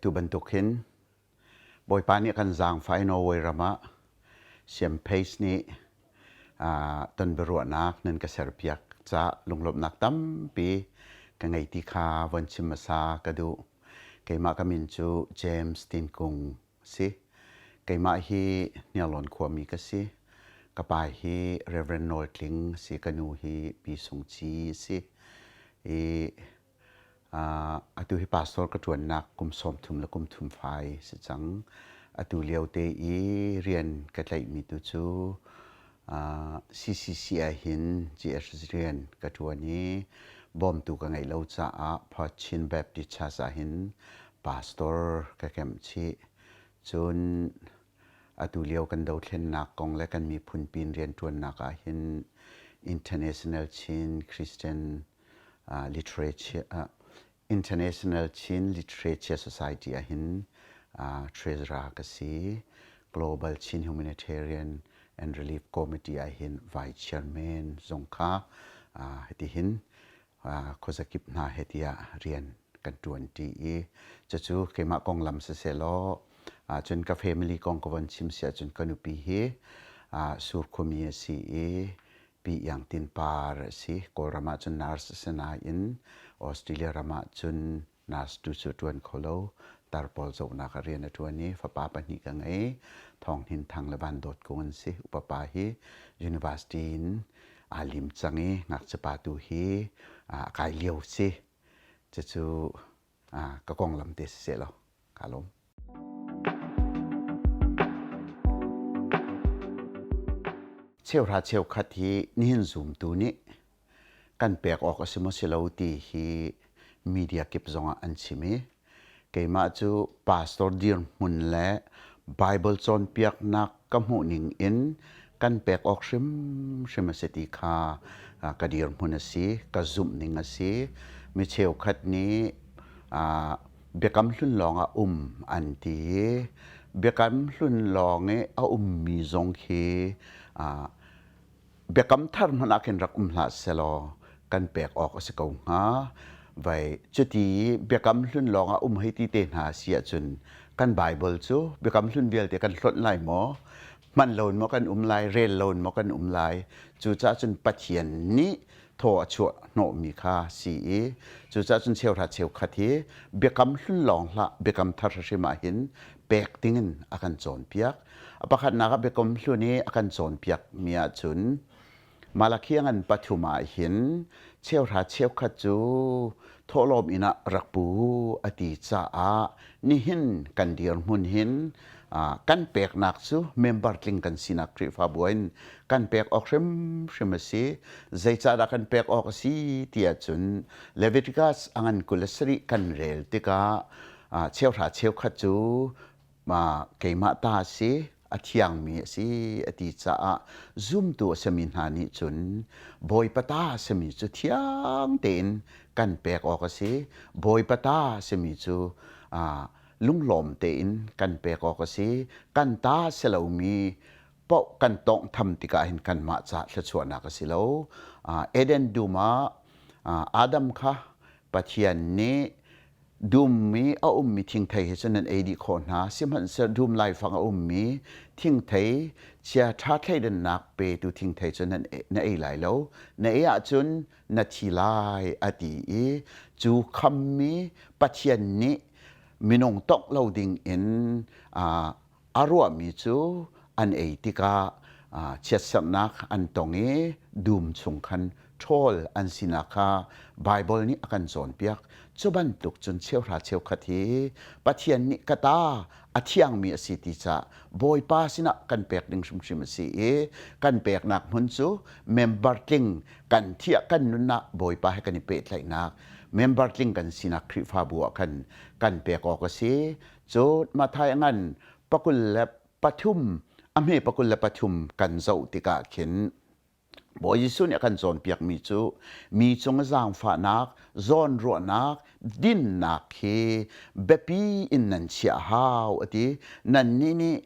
Tu bantuk hin Bawipa nih kan zaangfah i Norway ram ah Siampace nih tonbiaruahnak nan ka serpiak caah lunglawmhnak tampi ka ngei ti kha von chim hmasa ka duh. Keimah ka min cu James Tin Kung a si. Keimah hi Hniarlawn khuami ka si. Ka pa hi Reverend Nawl Tling a si. Ka nu hi Pi Sung Ci a si. I Atu hi pastor ka ṭuannak kum 30 le kum thum fai si cang. Atu lio te i rian ka tlaihmi tu cu CCC ah hin GS rian ka ṭuan i bawmtu ka ngeih lo caah Perth Chin Baptist Church ah hin pastor ka kemh chih. Cun atu lio kan dothlennak kong le kan miphun pin rianṭuannak ah hin International Chin Christian literature International Chin Literature Society ahhin treasurer ka si. Global Chin Humanitarian and Relief Committee ahhin vice chairman zong kha hitihin khuazakip hna he tiah rian kan ṭuanṭi i cucu keimah konglam siseh law cun ka family kong ka von chim si ahcun ka nupi hi Surkhumi a si i Pi Iang Tin Par a si. Kawlram ahcun nurse a si nain Australia ram ahcun nurse tu cu a ṭuan kho lo. Tar pawl zohnak ah rian a ṭuan i fapa pahnih ka ngei. Thawng Hnin Thang le Van Dawt Kung an si. Upa pa hi university in aa lim cang i ngakchia pa tu hi a kai lio si. Cucu ka konglam te siseh law kaa lawm. Cheuhra cheukhat hi nihin zumtu nih kan pek awk a si maw si lo ti hi media kip zongah an chim i keimah cu pastor dirhmun le Bible cawnpiaknak ka hmuh ning in kan pek awk hrimhrim a si ti kha ka dirhmun a si, ka zumh ning a si. Mi cheukhat nih biakam hlun lawng ah um an ti i biakam hlun lawng i a ummi zong khi biakam thar hmanh ah khin rak um hlah selaw kan pek awk a si ko hnga. Vai cuti biakam hlun lawng ah um hei ti te hna si ahcun kan Bible cu biakam hlun vialte kan hlonh lai maw? Hman loin maw kan um lai, rel loin maw kan um lai? Cucaah cun Pathian nih thaw a chuah hnawhmi kha si i cucaah cun cheuhra cheukhat hi biakam hlun lawng hlah biakam thar hrim ah hin pek dingin a kan cawnpiak. A pakhatnak ah biakam hlun i a kan cawnpiak mi ahcun Malakhi a ngan pathum ah hin cheuhra cheukhat cu thawhlawm inn ah rak pu a ti caah nihin kan dirhmun hin kan peknak cu member tling kan sinak Khrihfabu in kan pek awk hrimhrim a si. Zeicahdah kan pek awk a si ti ahcun Leviticus a ngan 27 kan rel tikah cheuhra cheukhat cu keimah ta a si, a thiangmi a si a ti caah zumtu a simi hna nih cun Bawipa ta a simi cu thiang tein kan pek awk a si. Bawipa ta a simi cu lunglawm tein kan pek awk a si. Kan ta a si lomi paoh kan tawnghtham tikah hin kanmah ca thluachuahnak a si lo. Eden dum ah Adam kha Pathian nih dum i a ummi thingthei hi cu nan ei dih khawh hna. Sihmanhsehlaw dum laifang a ummi thingthei chia ṭha thleidannak petu thingthei cu na ei lai lo. Na ei ahcun na thi lai a ti i cu khammi Pathian nih minung tongh lo ding in a ruahmi cu an ei tikah chiatserhnak an tong i dum chung khan ṭhawl an sinak kha Baibal nih a kan cawnpiak. Cu bantuk cun cheuhra cheukhat hi Pathian nih ka ta a thiangmi a si ti caah Bawipa sinah kan pek ding hrimhrim a si i kan peknak hmun cu member tling kan thiah kan nunnak Bawipa he kan i pehtlaihnak member tling kan sinak Khrihfabu ah khan kan pek awk a si. Cun Matthai a ngan pakul le pathum a hme pakul le pathum kan zoh tikah khin Bawi Jesuh nih a kan cawnpiakmi cu mi cung zaangfahnak, zawnruahnak, dinnak hi biapi in nan chiah hau a ti. Nannih nih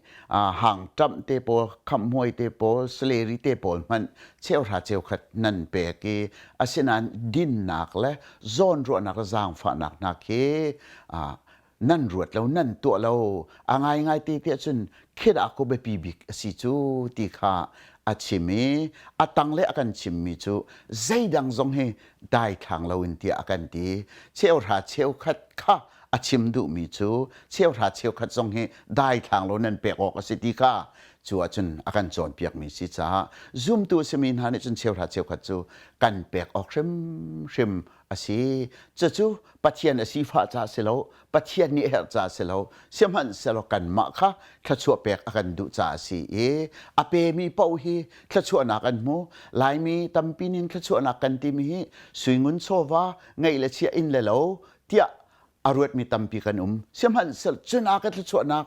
hang ṭamh te pawl, khamhmuai te pawl, saleri te pawl hmanh cheuhra cheukhat nan pek i asinain dinnak le zawnruahnak le zaangfahnak hna khi. Nan ruat lo, nan tuah lo. A ngaingai te tiah cun khidah ko biapi bik a si cu ti kha a chim i a tangle a kan chimmi cu zeidang zong hi daithlang loin tiah a kan ti. Cheuhra cheukhat kha a chim duhmi cu cheuhra cheukhat zong hi daithlang lo nan pek awk a si ti kha cu ahcun a kan cawnpiakmi si caah zumtu a simi hna nih cun cheuhra cheukhat cu kan pek awk hrimhrim a si. Cucu Pathian a sifah caah si lo, Pathian nih a herh caah si lo, sihmanhsehlaw kanmah kha thluachuah pek a kan duh caah a si i a pemi paoh hi thluachuahnak an hmu. Laimi tampi nih thluachuahnak kan timi hi suingun chawva, ngeih le chiah inn le lo tiah a ruatmi tampi kan um. Sihmanhsehlaw cunak ka thluachuahnak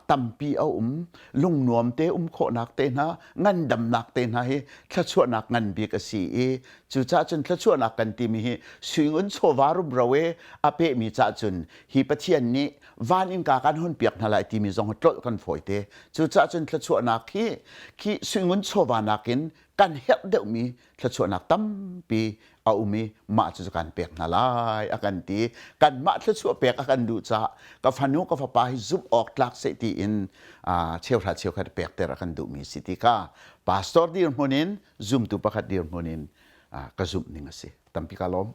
tampi a um. Lungnuam te um khawhnak te hna, ngandamnak te hna hi thluachuahnak ngan bik a si i cucaah cun thluachuahnak kan timi hi suingun chawva rumro i a pehmi cah cun hi Pathian nih van innka kan hun piak hna lai timi zong tlolh kan fawi te. Cucaah cun thluachuahnak hi khi suingun chawva nakin kan herh deuhmi thluachuahnak tampi a um i mah cu kan pek hna lai a kan ti. Kanmah thluachuah pek a kan duh caah ka fanu ka fapa hi zumh awk tlak seh tiin cheuhra cheukhat pekter a kan duhmi si ti kha pastor dirhmun in zumtu pakhat dirhmun in ka zumh ning a si. Tampi ka lawm.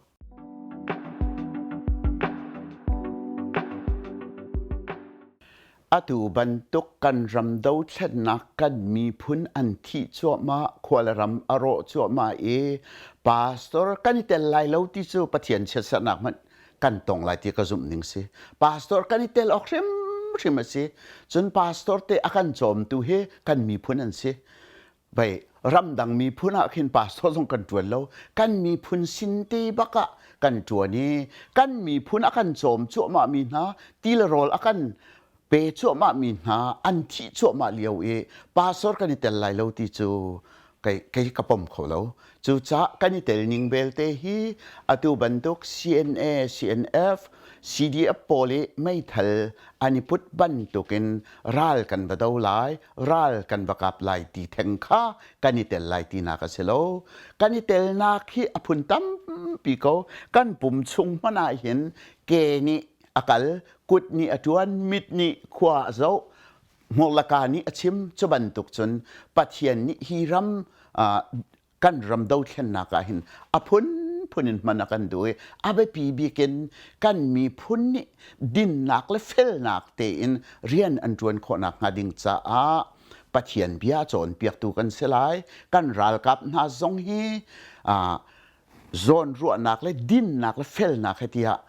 Atu bantuk kan ram dothlennak kan miphun an thih cuahmah, khua le ram a rawh cuahmah i pastor kan i tel lai lo ti cu Pathian chiatserhnak hmanh kan tong lai ti ka zumh ning si. Pastor kan i tel awk hrimhrim a si. Cun pastor te a kan cawmtu hi kan miphun an si. Vei ramdang miphun ah khin pastor zong kan ṭuan lo. Kan miphun sin te bak ah kan ṭuan i kan miphun a kan cawm cuahmah mi hna, ti le rawl a kan pe cuahmah mi hna an thih cuahmah lio i pastor kan i tel lai lo ti cu kei kei ka pom kho lo. Cucaah kan i tel ning belte hi atu bantuk CNA, CNF, CDF pawl i meithal an i put bantukin ral kan va do lai, ral kan va kap lai ti theng kha kan i tel lai tinak a si lo. Kan i telnak hi a phun tampi ko. Kan pum chung hmanh ah hin ke nih a kal, kut nih a ṭuan, mit nih khua a zoh, hmur le ka nih a chim. Cu bantuk cun Pathian nih hi ram kan ram dothlennak ah hin a phunphun in hman a kan duh i a biapi bik in kan miphun nih dinnak le felnak tein rian an ṭuan khawhnak hnga ding caah Pathian bia cawnpiaktu kan si lai. Kan ralkap hna zong hi zawnruahnak le dinnak le felnak he tiah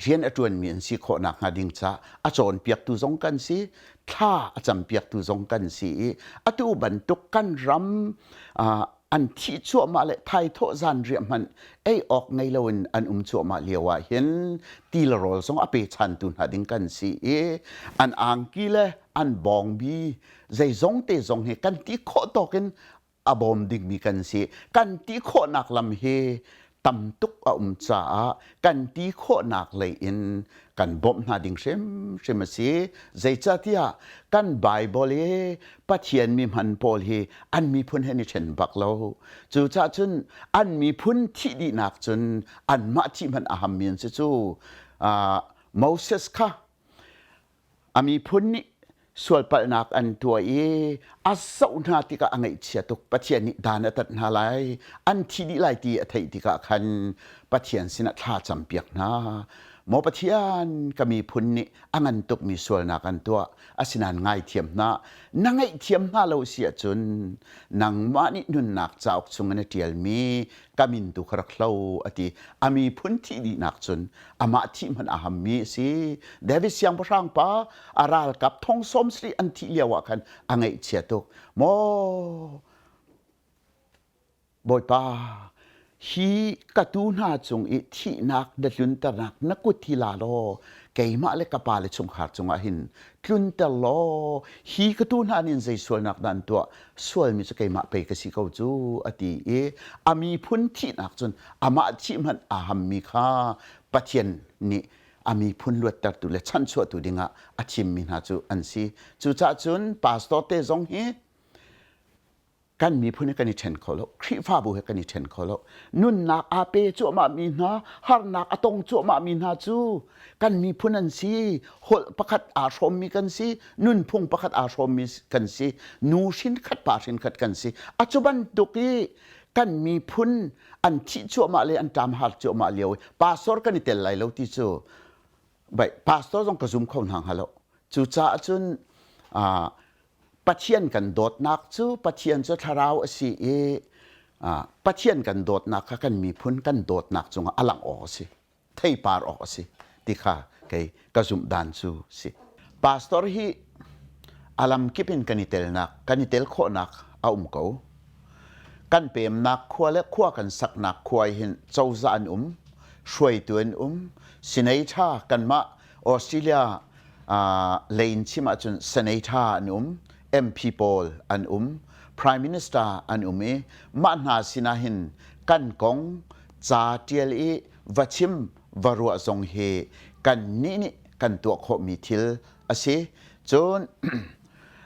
rian a ṭuanmi an si khawhnak hnga ding caah a cawnpiaktu zong kan si, thla a campiaktu zong kan si i atu bantuk kan ram an thih cuahmah le thaithawh zanriah hmanh ei awk ngei loin an um cuahmah lio ah hin ti le rawl zong a pe chantu hna ding kan si i an angki le an bawngbi zeizong te zong hi kan ti khawh tawk in a bawm dingmi kan si. Kan ti khawhnak lam hi tam tuk a um caah kan ti khawhnak lei in kan bawmh hna ding hrimhrim a si. Zeicahtiah kan Baibal i Pathian mi hman pawl hi an miphun he ni ṭhen bak lo. Cucaah cun an miphun thih dihnak cun anmah thih hmanh a hammi an si cu. Moses kha A miphun nih sualpalhnak an tuah i a zoh hna tikah a ngaihchia tuk. Pathian nih dan a tat hna lai, an thi dih lai ti a theih tikah khan Pathian sinah thla campiak hna. Maw Pathian, ka miphun nih a ngan tukmi sualnak an tuah, asinain ngaithiam hna. Na ngaihthiam hna lo si ahcun nangmah nih nunnak cauk chung in a ṭialmi ka min tu kha rak hlo a ti. A miphun thih dihnak cun amah thih hmanh a hammi a si. David siangpahrang pa a ralkap thong sawm sarih an thih lio ah khan a ngaihchia tuk. Maw Bawipa, hi ka tu hna cung i thihnak na tlunternak na kut hi la law keimah le ka pa le chungkhar cungah hin tlunter law hi ka tu hna nih zei sualnak dah an tuah sualmi cu keimah pei ka si ko cu a ti i a miphun thihnak cun amah thih hmanh aa hammi kha Pathian nih a miphun luattertu le chanchuahtu dingah a thimmi hna cu an si. Cucaah cun pastor te zong hi. Kan miphun he kan i ṭhen kho lo. Khrihfabu he kan i ṭhen kho lo. Nunnak aa pe cuahmahmi hna, harnak a tong cuahmahmi hna cu kan miphun an si. Holh pakhat aa hrawmmi kan si. Nunphung pakhat aa hrawmmi kan si. Nu hrin khat, pa hrin khat kan si. A cu bantuk i kan miphun an thih cuahmah le an ṭam har cuahmah lio i pastor kan i tel lai lo ti cu bai pastor zong ka zum kho hna hnga lo. Cucaah cun Pathian kan dawtnak cu Pathian cu thlarau a si i Pathian kan dawtnak kha kan miphun kan dawtnak cungah a langh awk a si, theipar awk a si ti kha kei ka zumh dan cu si. Pastor hi a lamkip in kan i telnak, kan i tel khawhnak a um ko. Kan pemnak khua le khua kan saknak khua hin cozah an um, hruaitu an um, senator kanmah Australia lei in chim ahcun senator an um, MP pawl an um, Prime Minister an um i mah hna sinah hin kan kong ca ṭial i va chim va ruah zong hi kan nih nih kan tuah khawhmi thil a si. Cun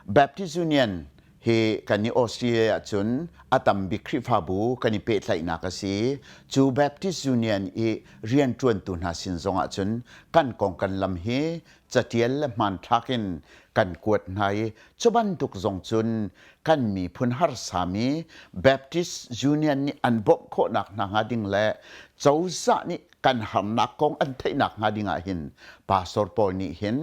Baptist Union hi kan i Australia ahcun a tam bik Khrihfabu kan i pehtlaihnak a si. Cu Baptist Union i rianṭuantu hna sin zong ahcun kan kong kan lam hi catial le hmanthlak in kan kuat hna i cu bantuk zong cun kan miphun harsami Baptist Union nih an bawmh khawhnak hna hnga ding le cozah nih kan harnak kong an theihnak hnga ding ah hin pastor pawl nih hin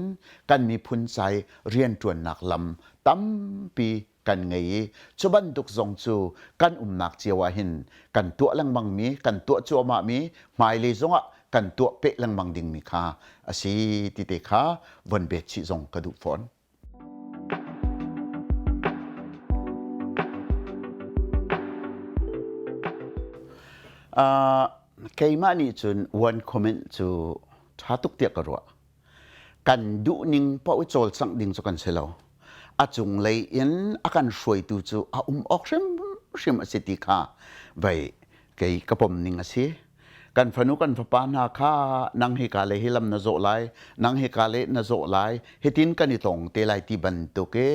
kan miphun ca i rianṭuannak lam tampi kan ngei i cu bantuk zong cu kan umnak cio ah hin kan tuah lengmangmi kan tuah cuahmahmi hmailei zongah kan tuah peh lengmang dingmi kha a si ti te kha von bet chih zong ka duh fawn. Uh, keimah nih cun one comment cu ṭha tuk tiah ka ruah. Kan duhning paoh i cawlcangh ding cu kan si lo. A cunglei in a kan hruaitu cu a um awk hrimhrim a si ti kha vei kei ka pom ning a si. Kan fanu kan fapa hna kha nang hi ka le hi lam na zawh lai, nang hi ka le na zawh lai, hitin kan i tong te lai ti bantuk i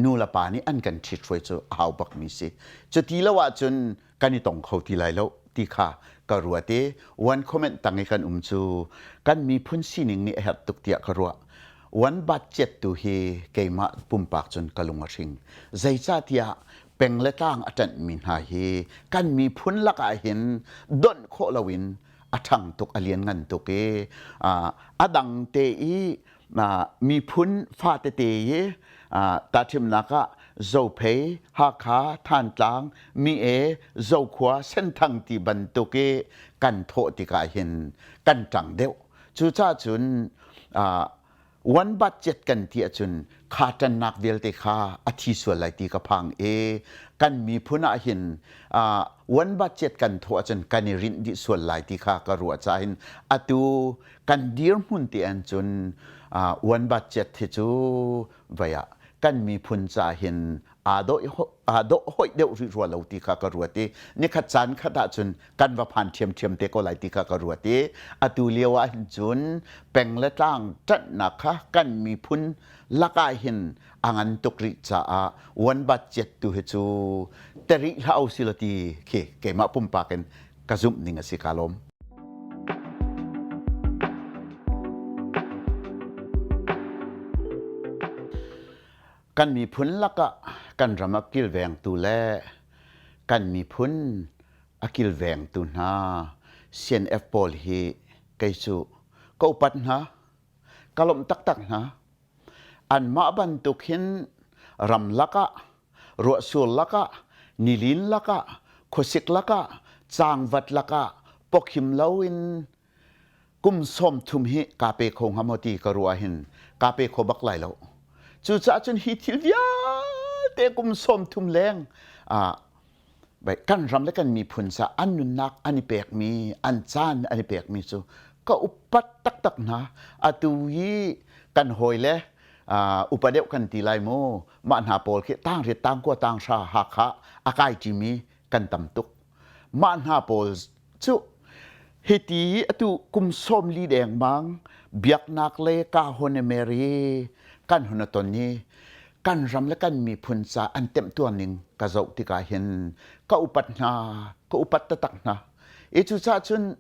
nu le pa nih an kan ṭhithruai cu a hau bakmi si. Cuti lo ahcun kan i tong kho ti lai lo ti kha ka ruat i one comment tang i kan um cu kan miphun sining nih a herh tuk tiah ka ruah. One budget tu hi keimah pumpak cun ka lung a hring. Zeicahtiah peng le tlang a ṭanhmi hna hi kan miphun lakah hin donh khawh loin a ṭhang tuk a lianngan tuk i a dang te i miphun fa tete i tahṭhimnak ah Zophei, Hakha, Thantlang, Mi-e, Zokhua, Senthang ti bantuk i kan thawh tikah hin kan ṭang deuh. Cucaah cun one budget kan ti ahcun kha ṭannak vialte kha a thi sual lai ti ka phang i kan miphun ah hin one budget kan thawh ahcun kan i rinh dih sual lai ti kha ka ruah caah hin atu kan dirhmun te an cun one budget hi cu vai ah kan miphun ca hin aa dawh hoih deuh rih rua lo ti kha ka ruat i nikhat caan khat ahcun kan va phan ṭhiamṭhiam te ko lai ti kha ka ruat i atu lio ah hin cun peng le tlang ṭanhnak kha kan miphun lakah hin a ngan tuk rih caah one budget tu hi cu terih hlah u sila ti khi keimah pumpak in ka zumh ning a si ka lawm. Kan miphun lakah kan ram a kilvengtu le kan miphun a kilvengtu hna CNF pawl hi kei cu ka upat hna, ka lawmh taktak hna. Anmah bantuk hin ramlak ah, ruahsur lakah, nilin lakah, khuasik lakah, cangvat lakah pawkhim loin kum 30 hi kaa pe kho hnga maw ti ka ruah hin kaa pe kho bak lai lo. Cucaah cun hi thil vialte kum 30 leng ah kan ram le kan miphun ca an nunnak an i pekmi, an caan an i pekmi cu ka upat taktak hna. Atu hi kan hawile upa deuh kan ti lai mu mah hna pawl khi tangriat tangkua tanghra Hakha a kai ṭimi kan tam tuk. Mah hna pawl cu hiti atu kum 40 dengmang biaknak le ka hon Mary kan hun ton i. kan ram le kan miphun ca an temhtuar ning ka zoh tikah hin ka upat hna, ka upat taktak hna. I cucaah cun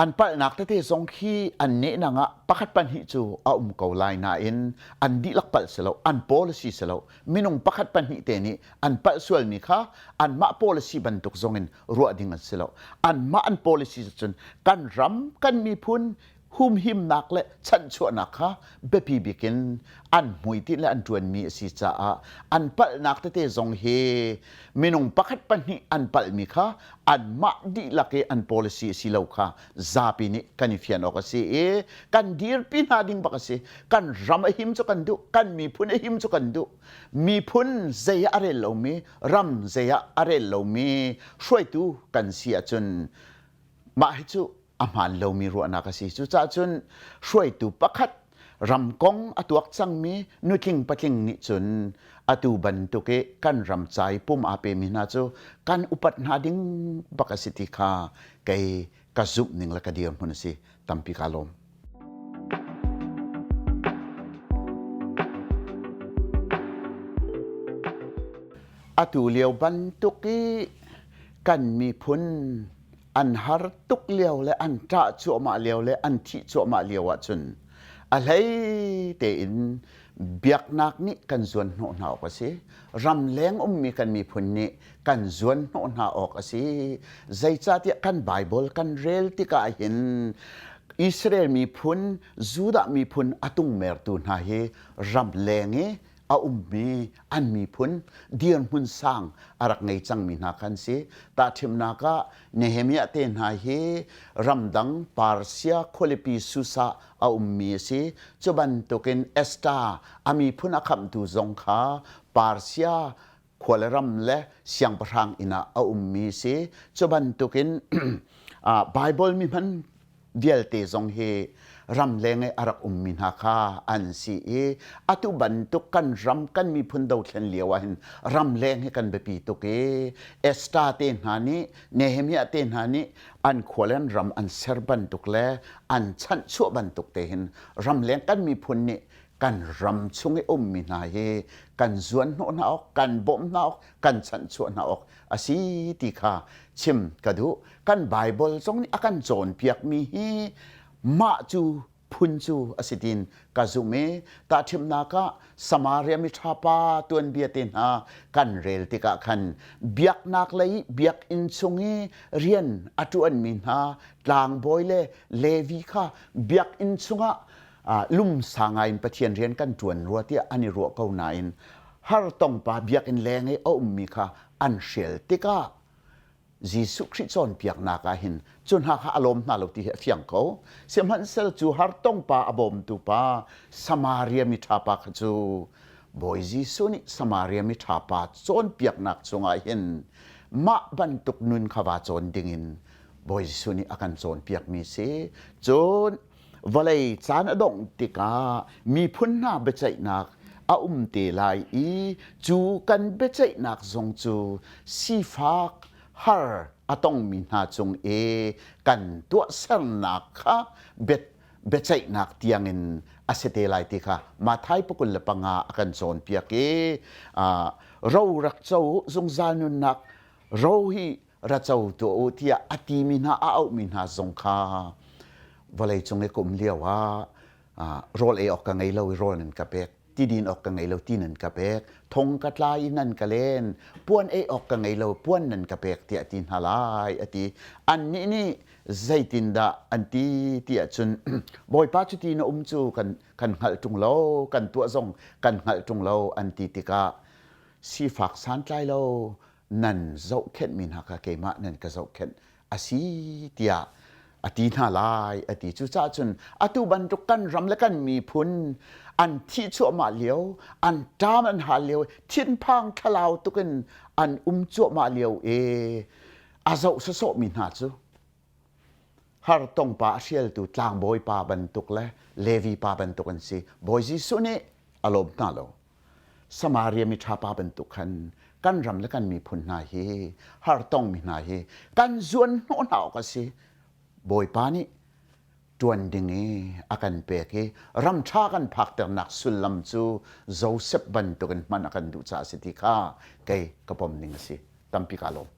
an palhnak tete zong khi an nehnang ah pakhat pahnih cu a um ko lai nain an dihlak palh si lo, an policy si lo. Minung pakhat pahnih te nih an palh sualmi kha anmah policy bantuk zong in ruah ding an si lo. Anmah an policy cun kan ram, kan miphun humhimnak le chanhchuahnak kha biapi bik in an hmuitinh le an ṭuanmi a si caah an palhnak tete zong hi minung pakhat pahnih an palhmi kha anmah dihlak i an policy a si lo kha zapi nih kan i fian awk a si i kan dirpi hna ding bak a si. Kan ram a him cu kan duh, kan miphun a him cu kan duh. Miphun zei ah a rel lomi, ram zei ah a rel lomi hruaitu kan si ahcun mah hi cu a hmaan lomi ruahnak a si. Cucaah cun hruaitu pakhat ram kong a tuak cangmi nutling patling nih cun atu bantuk i kan ram ca i pum aa pemi hna cu kan upat hna ding bak a si ti kha kei ka zumh ning le ka dirhmun a si. Tampi kaa lawm. Atu lio bantuk i kan miphun an har tuk lio le an ṭah cuahmah lio le an thih cuahmah lio ahcun a hlei tein biaknak nih kan zuan hnawh hna awk a si. Ramleng ummi kan miphun nih kan zuan hnawh hna awk a si. Zeicahtiah kan Baibal kan rel tikah hin Israel miphun, Judah miphun a tungmertu hna hi ramleng i a ummi an miphun dirhmun sang a rak ngei cangmi hna kha an si. Tahṭhimnak ah Nehemiah te hna hi ramdang Persia khualipi Susa a ummi a si. Cu bantukin Esther a miphun a khamhtu zong kha Persia khua le ram le siangpahrang inn ah a ummi a si. Cu bantukin Baibal mi hman vialte zong hi ramleng i a rak ummi hna kha an si i atu bantuk kan ram kan miphun dothlen lio ah hin ramleng hi kan biapi tuk i Esther te hna nih Nehemiah te hna nih an khua le an ram an ser bantuk le an chanhchuah bantuk te hin ramleng kan miphun nih kan ram chung i ummi hna hi kan zuan hnawh hna awk kan bawmh hna awk kan chanhchuah hna awk a si ti kha chim ka duh. Kan Baibal zong nih a kan cawnpiakmi hi mah cu phun cu a si tiin ka zumh i tahṭhimnak ah Samaria miṭha pa tuanbia te hna kan rel tikah khan biaknak lei biakinn chung i rian a ṭuanmi hna tlangbawi le Levi kha biakinn chungah lumsa ngaiin Pathian rian kan ṭuan rua tiah an i ruah ko nain hartongpa biakinn leng i a ummi kha an hrial tikah Jesuh Khrih cawnpiaknak ah hin cu hna kha a lawm hna lo ti hi a fiang ko. Sihmanhsehlaw cu hartong pa a bawmtu pa Samaria miṭha pa kha cu Bawi Jesuh nih Samaria miṭha pa cawnpiaknak chungah hin mah bantuk nun kha vaa cawn dingin Bawi Jesuh nih a kan cawnpiakmi si. Cun vawlei caan a dongh tikah miphun hna biaceihnak a um te lai i cu kan biaceihnak zong cu sifak har a tongmi hna cung i kan tuahsernak kha biaceihnak tiangin a si te lai ti kha Matthai pakul le panga a kan cawnpiak i ro rak co zungzal nunnak ro hi ra co tuah u tiah a timi hna a auhmi hna zong kha vawleicung i ka um lio ah rawl ei awk ka ngei lo i rawl nan ka pek ti din awk ka ngei lo ti nan ka pek thong ka tla i nan ka len puan ei awk ka ngei lo puan nan ka pek tiah ti hna lai a ti annih nih zeitindah an ti ti ahcun bawipa cu ti na um cu kan kan hngalh ṭung lo kan tuah zong kan hngalh ṭung lo an ti tikah sifak santlai lo nan zohkhenhmi hna kha keimah nan ka zohkhenh a si tiah a ti hna lai a ti. Cucaah cun atu bantuk kan ram le kan miphun an thih cuahmah lio, an ṭam an hal lio, thinphang thlalau tukin an um cuahmah lio i a zoh sawsawhmi hna cu hartong pa a hrialtu tlangbawi pa bantuk le Levi pa bantuk an si. Bawi Jesuh nih a lawm hna lo. Samaria miṭha pa bantuk khan kan ram le kan miphun hna hi hartongmi hna hi kan zuan hnawh hna awk a si. Bawipa nih Ṭuan ding i a kan pek i ram ṭha kan phakternak sullam cu Joseph bantukin hman a kan duh caah a si ti kha kei ka pom ning a si. Tampi kaa lawm.